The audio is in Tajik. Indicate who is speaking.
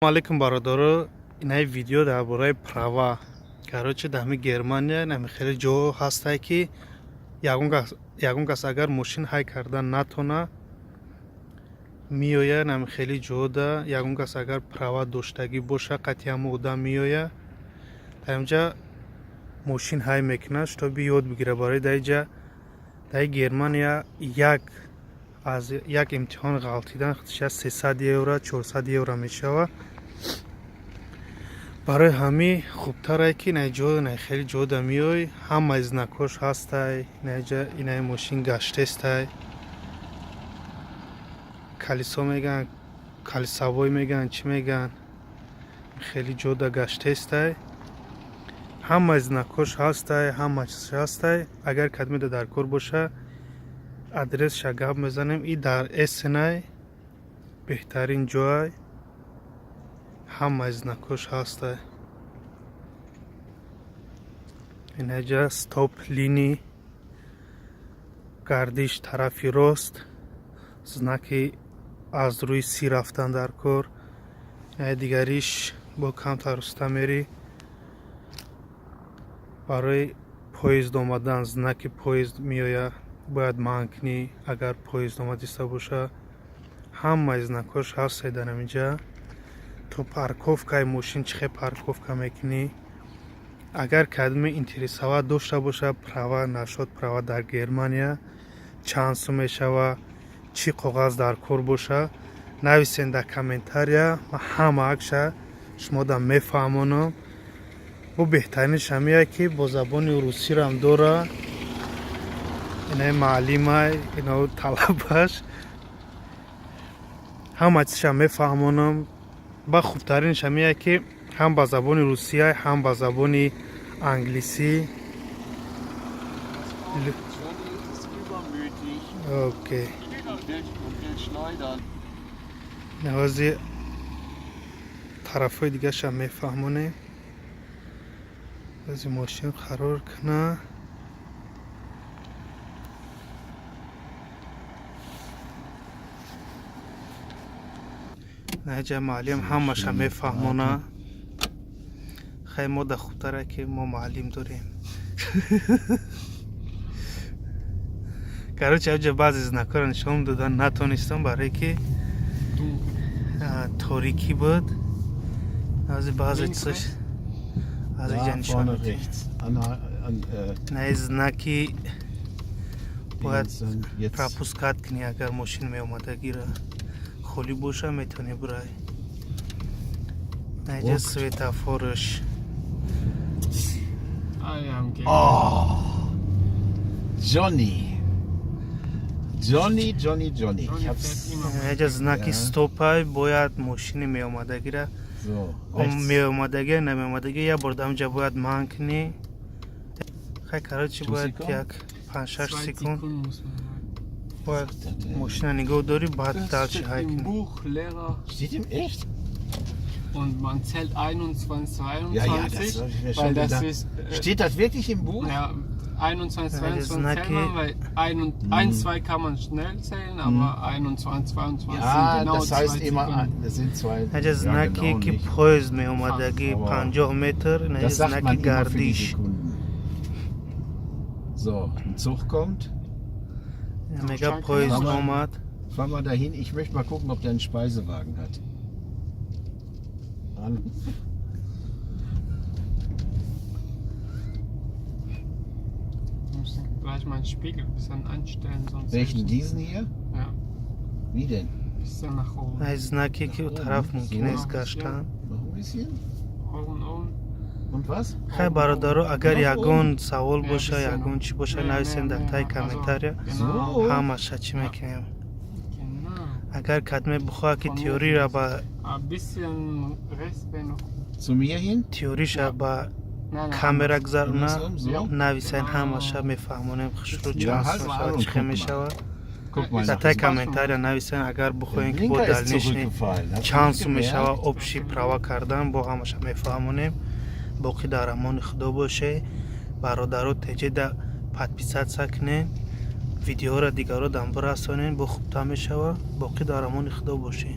Speaker 1: Алейкум, бародаро. Инаи видео дар бораи права. Короче, дар ҳами Германия нами хеле ҷо ҳастае, ки ягон кас агар мошин ҳай кардан натона, меоя нами хеле ҷода. Ягон кас агар права доштагӣ боша, қатъи ҳама одам меоя, дар инҷа мошин ҳай мекунад, чтобы ёд бигира. Барои дар инҷа, дар Германия, як аз як имтиҳон ғалтидан худша 300 евро, 400 евро мешавад. Барои ҳамин хубтарае, ки инаи ҷо, инаи хеле ҷода меой, ҳамаи знакҳош ҳастай. Инаҷа инаи мошин гаштестай, калисо мегӯянд, калисавой мегӯянд, чӣ мегӯянд, хеле ҷода гаштестай, ҳамаи знакҳош ҳастай, ҳама чизш ҳастай. Агар кадмеда дар кор боша, адресша гап мезанем. И дар Эссенай беҳтарин ҷоай, ҳамаи знакҳош ҳастай. Инаҷа стоп линии, гардиш тарафи рост, знаки аз рӯи си рафтан дар кор. Дигариш бо камтар уста мерӣ, барои поезд омадан знаки поезд меояд, бояд манъ кунӣ, агар поезд омадиста боша. Ҳамаи знакҳош ҳастай дар ҳаминҷа, то парковкаи мошин, чӣ хел парковка мекунӣ. Агар кадме интересовать дошта боша права, нашод права дар Германия чанд сум мешава, чӣ коғаз дар кор боша, нависен дар комментария, ман ҳама акша шумода мефаҳмонам. Бо беҳтаринаш ҳамие, ки бо забони русирам дора. Инаи маълимай, ино талабаш, ҳама чизша мефаҳмонам. Ба хубтаринаш ҳамие, ки ҳам ба забони русия, ҳам ба забони англисӣ.
Speaker 2: Johnny ist übermütig
Speaker 1: Окей.
Speaker 2: und will schleudern.
Speaker 1: Навози тарафҳои дигаршам мефаҳмонем. Ози мошин қарор куна. Наҷа муаллим ҳамаша мефаҳмона. Хай, мо да хубтара, ки мо муаллим дорем. Короче, аҷа баъзе знакҳоро нишон додан натонистам, барое ки торикӣ буд. Ази баъзе чизаш аз иҷа
Speaker 3: Da
Speaker 1: нишон
Speaker 3: vorne
Speaker 1: медиҳем.
Speaker 3: Rechts. An
Speaker 1: На знаки бояд
Speaker 3: links und jetzt
Speaker 1: пропускать кунӣ, агар мошин меомадагира холӣ боша, метавонӣ бурай. Наҷа
Speaker 3: Ок.
Speaker 1: светофорш.
Speaker 4: Ah ja, okay.
Speaker 3: Oh, Johnny. Johnny, Johnny, Johnny. Ich
Speaker 4: Johnny
Speaker 3: hab's.
Speaker 4: fährt immer.
Speaker 1: Наҷа знаки
Speaker 3: Я.
Speaker 1: стопай, бояд мошини меомадагира
Speaker 3: So, rechts.
Speaker 1: меомадагӣ, намеомадагӣ, як бор дамҷа бояд манъ кунӣ. Хай, короче,
Speaker 3: Чу
Speaker 1: бояд
Speaker 3: секунд?
Speaker 1: як 5-шаш
Speaker 4: Zwei
Speaker 1: секунд
Speaker 4: Sekunden muss man warten.
Speaker 1: бояд мошина нигоҳ дорӣ, баъд
Speaker 4: Das
Speaker 1: дальше
Speaker 4: steht
Speaker 1: ҳай
Speaker 4: im
Speaker 1: кунӣ.
Speaker 4: Buch, Lehrer.
Speaker 3: Steht im echt?
Speaker 4: Und man zählt 21, 22,
Speaker 3: Ja, das hab ich mir
Speaker 4: weil
Speaker 3: schon
Speaker 4: das
Speaker 3: gedacht.
Speaker 4: ist.
Speaker 3: Steht das wirklich im Buch?
Speaker 4: Ja, 21,
Speaker 1: Ja, das
Speaker 4: 22 zählt
Speaker 1: Naki-
Speaker 4: man, weil 1 und 1, 2 kann man schnell zählen, aber 21, 22
Speaker 3: Ja,
Speaker 4: sind genau
Speaker 3: das heißt
Speaker 4: zwei
Speaker 3: immer,
Speaker 4: Sekunden.
Speaker 3: das sind zwei.
Speaker 1: Наҷа
Speaker 3: Ja,
Speaker 1: знаки
Speaker 3: genau
Speaker 1: ки
Speaker 3: nicht.
Speaker 1: поезд меомадагӣ,
Speaker 3: Aber
Speaker 1: 50 метр, наҷа
Speaker 3: Das sagt
Speaker 1: знаки
Speaker 3: man immer für die
Speaker 1: гардиш.
Speaker 3: Sekunden. So, ein Zug kommt.
Speaker 1: Мега поезд
Speaker 3: Мама.
Speaker 1: омад.
Speaker 3: Fahr mal dahin. Ich möchte mal gucken, ob der einen Speisewagen hat. An.
Speaker 4: Wir müssen gleich mal einen Spiegel ein bisschen anstellen, sonst.
Speaker 3: Welchen? Diesen hier?
Speaker 4: Ja,
Speaker 3: Wie denn?
Speaker 4: ein bisschen nach oben.
Speaker 1: На знаке, ки тараф мумкин аст гаштан.
Speaker 3: Noch ein bisschen?
Speaker 4: Oben, oben.
Speaker 3: Und was?
Speaker 1: Хай, бародаро, агар ягон савол
Speaker 4: Я
Speaker 1: боша,
Speaker 4: бисёр.
Speaker 1: ягон чӣ боша,
Speaker 4: Не,
Speaker 1: нависен
Speaker 4: не,
Speaker 1: дар
Speaker 4: не,
Speaker 1: таи
Speaker 4: азо.
Speaker 1: комментария,
Speaker 4: Genau.
Speaker 3: So.
Speaker 1: ҳамаша чӣ мекунем.
Speaker 4: Genau.
Speaker 1: Агар кадме бихоҳад, ки теорияра ба
Speaker 4: Ein bisschen rechts wäre noch.
Speaker 3: Zu mir hin?
Speaker 1: теориша ба
Speaker 4: Nein, nein.
Speaker 1: камера гузарона,
Speaker 3: Andersrum, so?
Speaker 1: нависен, ҳамаша мефаҳмонем хушрӯ,
Speaker 3: Я,
Speaker 1: чанд
Speaker 3: ҳаз
Speaker 1: сум
Speaker 3: ман
Speaker 1: шавад, чӣ хел
Speaker 3: guck mal.
Speaker 1: мешавад.
Speaker 3: Guck mal.
Speaker 1: Дар
Speaker 3: Nach
Speaker 1: таи
Speaker 3: diesem-
Speaker 1: комментария нависен, агар
Speaker 3: Der
Speaker 1: бихоҳем, ки бо
Speaker 3: Blinker ist
Speaker 1: дальнейший
Speaker 3: zurückgefallen. Hast du
Speaker 1: чанд
Speaker 3: nicht
Speaker 1: сум мешавад
Speaker 3: gemerkt?
Speaker 1: общий права кардан, бо ҳамаша мефаҳмонем. Боқӣ дар амони худо боше, бародаро. Теҷеда подписаться кунен, видеоро дигаро дам бирасонен, бо хубтар мешавад. Боқӣ дар амони худо бошед.